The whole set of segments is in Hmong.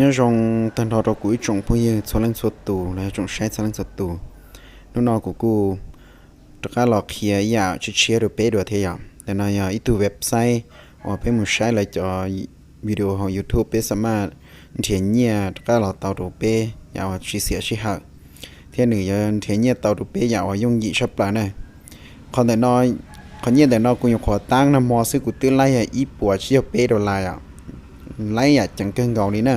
Nyob zoo tag nrho rau kuv ib tsoom phooj ywg txhua leej txhua tus los yog tsoom saib txhua leej txhua tus. Hnub no kuv kuj rov qab los qhia ib yam tshiab tshiab rau peb dua thiab yom. Ntawm no yog ib tug website uas peb mus saib lawv cov video hauv YouTube peb xa maj nrhiav nyiaj rov qab los tau rau peb yam uas tsis xiam sij hawm, thiab nws yuav nrhiav nyiaj tau rau peb yam uas yooj yim tshaj plaws na. Qhov ntawm no, qhov nyiaj ntawm no kuv nyuam qhuav tab nag hmo xwb kuv twb laib yog ib puas tsib caug peb dollar os. Laib yam ceev kawg nkaus li na.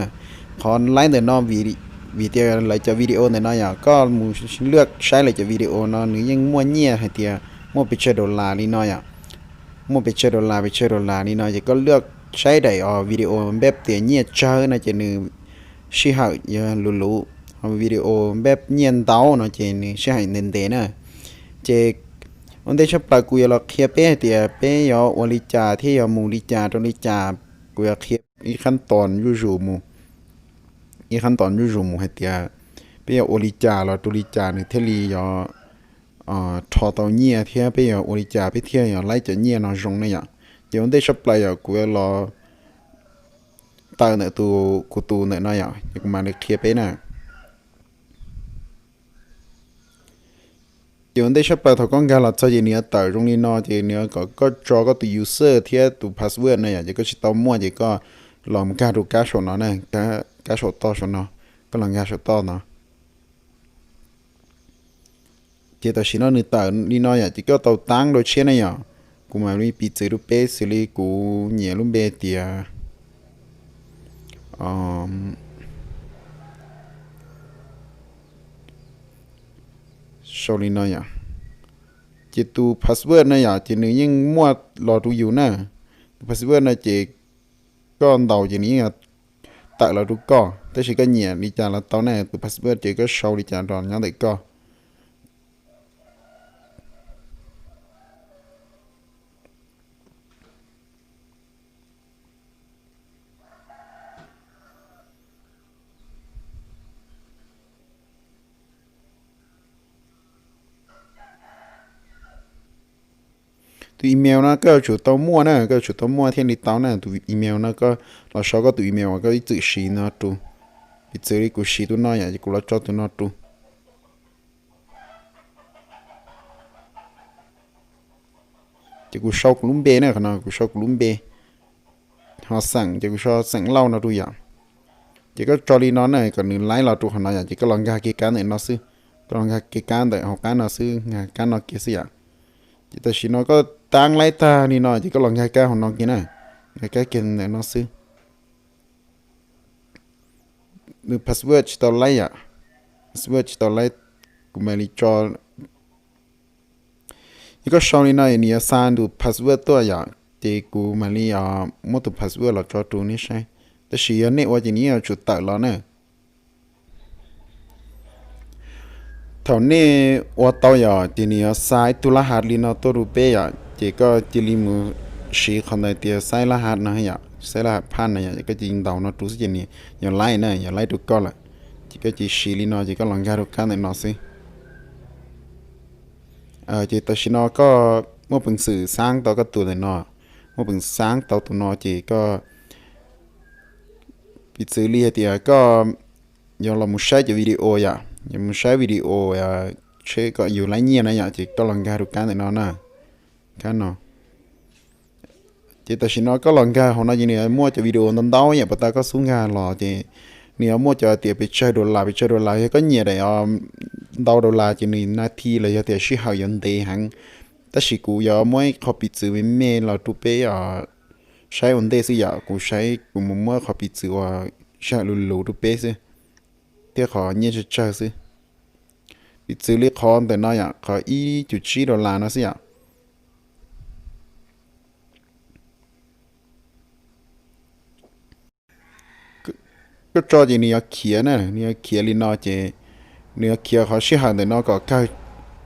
Qhov laib ntawm no vim tias lawv cov video ntawm no yom, koj mus luaj saib lawv cov video no nws yeej muaj nyiaj hais tias muaj pes tsawg dollar li no yom. Muaj pes tsawg dollar, pes tsawg dollar li no ces koj luaj saib daim os video npaj tias nyiaj tsawg no ces nws sij hawm yog luv luv, ho video npaj nyiaj ntau no ces nws sij hawm ntev ntev na. Ces ua ntej tshaj plaws kuv yuav los qhia peb hais tias peb yuav ua li cas thiab yuav mus li cas rau li cas. Kuv yuav qhia ib qhab tos zuj zus mus, ib qhab tos zuj zus mus hais tias peb yuav ua li cas los rau li cas nws thiaj li yuav rho tau nyiaj thiab peb yuav ua li cas peb thiaj yuav laib cov nyiaj no zoo ne yom. Ces ua ntej tshaj plaws yom kuv yuav los tawm ntawm tus kuv tus ntawm no yom, ces kuv mam li qhia peb na. Ces ua ntej tshaj plaws thaum koj nkag los txog ces nws yuav tawm zoo li no ces nws yuav kom koj tso koj tus user thiab tus password na yom, ces koj tsis tau muaj ces koj los nkag rau kab saum no na, kab saum toj saum no, koj los nkag saum toj no. Ces tam sim no nws tawm li no yom, ces koj tau tab dua tshiab ne yom. Kuv mam li piv txwv rau peb xws li kuv nyiam lub npe tias sau li no yom. Ces tus password no yom ces nws yeej muaj los rau yus na. Tus password no ces koj ntaus ces nws yeej tawm los rau koj, tab sis koj nyiam li cas los tau ne, tus password ces koj sau li cas los nyob ntawm koj. Tus email no koj yuav tsum tau muaj na, koj yuav tsum tau muaj thiaj li tau na. Tus email no koj los sau koj tus email uas koj ib txwm siv no rau. Piv txwv li kuv siv tus no yom, ces kuv los tso tus no rau. Ces kuv sau kuv lub npe na, qhov no kuv sau kuv lub npe, ho xeem ces kuv sau xeem Lauj no rau yom. Ces koj tso li no na kom nws laib los rau qhov no yom, ces koj los nkag kiag kab ntawm no xwb. Koj los nkag kiag kab ntawm hauv qab no xwb, nkag kab no kiag xwb yom. Ces tam sim no koj tab laib tag li no ces koj los nkag kab hauv no kiag na, nkag kab kiag ntawm no xwb. Nws password tsis tau laib yom, password tsis tau laib, kuv mam li tso. Yog koj sau li no nws yuav xa tus password tuaj yom, ces kuv mam li muab tus password los tso rau nej saib. Tab sis yog nej ua ces nws yeej yuav tsum tawm los na. Thaum nej ua tau yom, ces nws yuav xa ib tug lab hav li no tuaj rau peb yom, ces koj cia li mus siv qhov ntawd tias xaib lab hav no yom, xaib lab hav phaj no yom, koj cia li ntaus no rau xwb ces nws yuav laib na, yuav laib rau koj lawm. Ces koj cia li siv li no ces koj los nkag rau kab ntawm no xwb. Ces tam sim no koj muaj peev xwm xaab tau koj tus ntawm no, muaj peev xwm xaab tau tus no ces koj, piv txwv li hais tias koj yuav los mus saib cov video yom, yuav mus saib video seb kom yus laib nyiaj na yom, ces koj los nkag rau kab ntawm no na, kab no. Ces tam sim no koj los nkag hauv no ces nws muaj cov video ntau ntau yam pas tas koj xub nkag los ces nws yuav muaj cov tias pes tsawg dollar, pes tsawg dollar. Yog koj nyiam daim ntau dollar ces nws nas this los yog tias sij hawm yuav ntev heev. Tab sis kuv yuav muab ib qho piv txwv me me los rau peb saib ua ntej xwb yom. Kuv saib kuv mus muab qhov piv txwv uas sij hawm luv luv rau peb xwb, thiab qhov nyiaj tsawg tsawg xwb. Piv txwv li qhov ntawm no yom, qhov ib cum tsib dollar no xwb yom. Koj tso ces nws yuav khiav na, nws yuav khiav li no ces nws yuav khiav qhov sij hawm ntawm no kom kawg,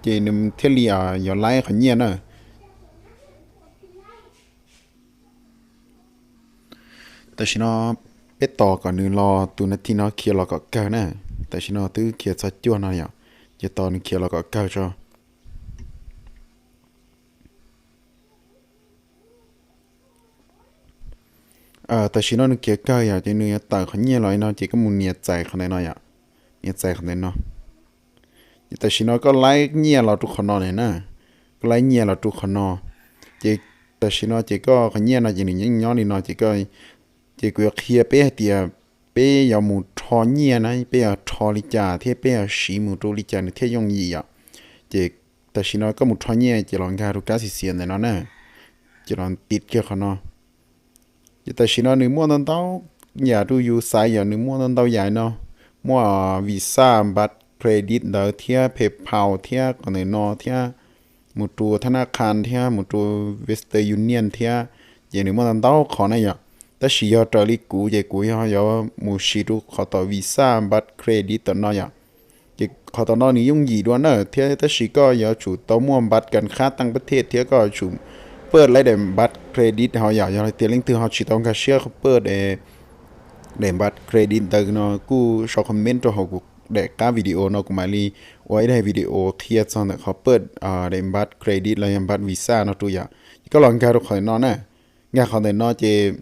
ces nws thiaj li yuav laib qhov nyiaj na. Tam sim no peb tos kom nws los, tus nas this no khiav los kom kawg na. Tam sim no twb khiav txog cuaj no yom, ces tos nws khiav los kom kawg tso. Tam sim no nws khiav kawg yom, ces nws yuav tawm qhov nyiaj los li no ces koj mus nias txais qhov ntawm no yom, nias txais qhov ntawm no. Ces tam sim no koj laib nyiaj los rau qhov no na, koj laib nyiaj los rau qhov no. Ces tam sim no ces koj qhov nyiaj no ces nws yeej nyob li no ces, ces kuv yuav qhia peb hais tias peb yuav mus rho nyiaj na, peb yuav rho li cas thiab peb yuav siv mus rau li cas nws thiaj yooj yim yom. Ces tam sim no koj mus rho nyiaj ces los nkag rau kab xim xiav ntawm no na, ces los tiv kiag qhov no. Ces tam sim no nws muaj ntau ntau yam rau yus xaiv yom, nws muaj ntau ntau yam no, muaj Visa, npab credit ntawd thiab PayPal thiab qhov ntawm no thiab mus rau thab nab qha thiab mus rau Western Union thiab, ces nws muaj ntau ntau qhov na yom. Tab sis yog raws li kuv ces kuv yog yuav mus siv rau qhov tom Visa, npab credit tom no yom. Ces qhov tom no nws yooj yim dua na thiab, tab sis koj yuav tsum tau muaj npab kas khab tag pab thej thiab koj yuav tsum paj laib daim npab credit ho yom. Yog tias leej twg ho tsis tau nkag siab paj daim npab credit ntawd no kuj sau comment rau hauv kuv daim qab video no, kuv mam li ua ib daim video qhia txog ntawm qhov paj daim npab credit los yog npab Visa no rau yom. Ces koj los nkag rau qhov ntawm no na, nkag qhov ntawm no ces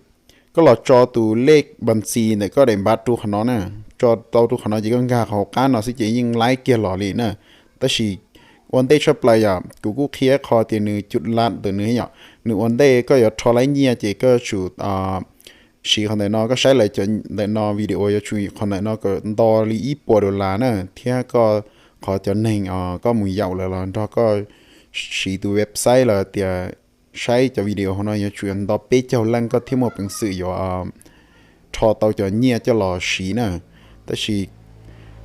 koj los tso tus lej npas ntxis ntawm koj daim npab rau qhov no na, tso tau rau qhov no ces koj nkag hauv qab no xwb ces yeej laib kiag los li na. Tab sis ua ntej tshaj plaws yom, kuv kuj qhia qhov tias nws cub lam ntawm nws yom, nws ua ntej koj yuav rho laib nyiaj ces koj yuav tsum siv qhov ntawm no, koj saib lawv cov ntawm no video yuav tsum qhov ntawm no kom nto li ib puas dollar na, thiab koj qhov cov neeg koj mus yaum lawv los nrog koj siv tus website los tias saib cov video hauv no yuav tsum nto peb caug leej koj thiaj muaj peev xwm yuav rho tau cov nyiaj coj los siv na. Tab sis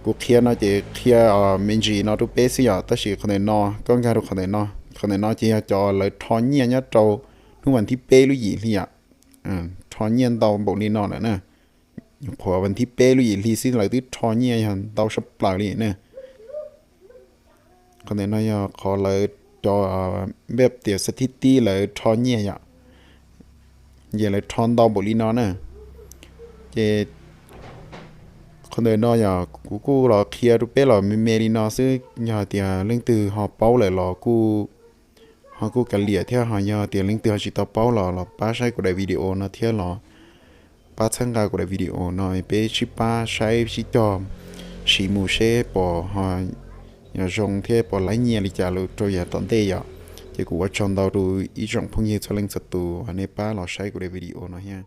kuv qhia no ces qhia me ntsis no rau peb xwb yom, tab sis qhov ntawm no koj nkag rau qhov ntawm no, qhov ntawm no ces yog cov lawv rho nyiaj nyob rau hnub vas thib peb lub yim hli yom, rho nyiaj ntau npaum li no lawm na. Nyuam qhuav vas thib peb lub yim hli xwb lawv twb rho nyiaj yog ntau sab plaws li na. Qhov ntawm no yog qhov lawv cov npaj tias xav thib tib lawv rho nyiaj yom, ces lawv rho ntau npaum li no na. Ces qhov ntawm no yog kuv kuj los qhia rau peb los me me li no xwb, yog tias leej twg ho paub lawm los kuj ho kuj kav liam thiab, ho yog tias leej twg ho tsis tau paub los los pab saib kuv daim video no thiab los pab txhawb nqa kuv daim video no, peb sib pab saib sib cog siv mus seb pom ho yog zoo thiab pom laib nyiaj li cas rau yav tom ntej yom. Ces kuv ua tsaug ntau rau ib tsoom phooj ywg txhua leej txhua tus uas nej pab los saib kuv daim video no thiab.